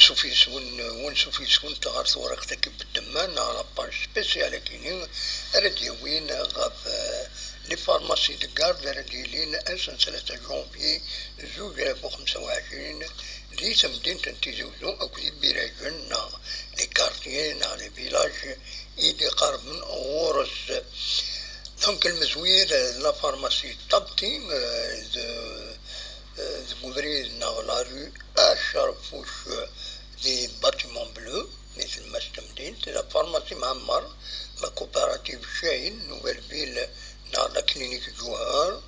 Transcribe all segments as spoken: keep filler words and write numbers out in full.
Sufiswen, win sufiswen ɣer tewriqt-agi beddeman neɣ la page spéciale-agi ara d-yawin ɣef, eh, les pharmacies de garde ara d-yilin ass n tlata janvier zuǧ alaf u xemsa u ɛecrin di temdint n Tizi Uzzu akked ibirajen neɣ les quartiers neɣ les villages i d-iqerben ɣur-s. Donc, lmezwir, eh, la pharmacie Tabti, eh, de, eh, deg ubrid neɣ la rue Acraf Fuc, eh, di Bâtiment Bleu, di tlemmast n temdint, la pharmacie Mɛemmer, la coopérative Chahine, Nouvelle Ville, neɣ la clinique Djouhar,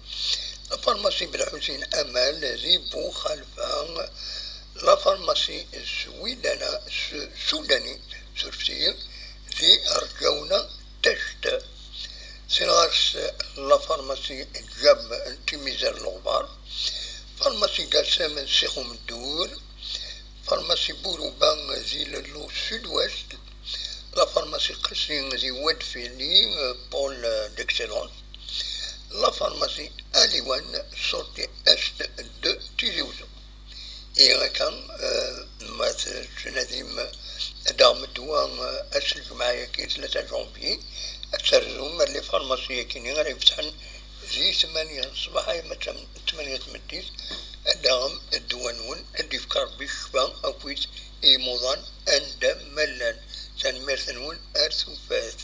la pharmacie Belḥusin Amal, di Buxalfa, la pharmacie Swidana, Su-, Sudani, surfti, di Rǧawna, Tact. Sin ɣer-s la pharmacie Djab n Timizar Leɣbar, pharmacie Gassam n Six Umeddur, pharmacie Bourouba di Lello Sud-Ouest, la pharmacie Qassi di Wad Fili, pôle d'excellence, la pharmacie Aliwan, sortie est de Tizi Ouzou. Ihi akka, eh, ma tettnadim ad d-taɣem ddwa, eh, ass n lǧemɛa-agi, tlata janvier, ad terzum ar les pharmacies-agi ara ifetḥen di tmanya n ṣṣbeḥ arma d tam-, tmanya n tmeddit, ad d-taɣem ddwa-nwen, ad d-yefk Rebbi ccfa akkit i yimuḍan anda ma llan. Tanemmirt-nwen, ar tufat.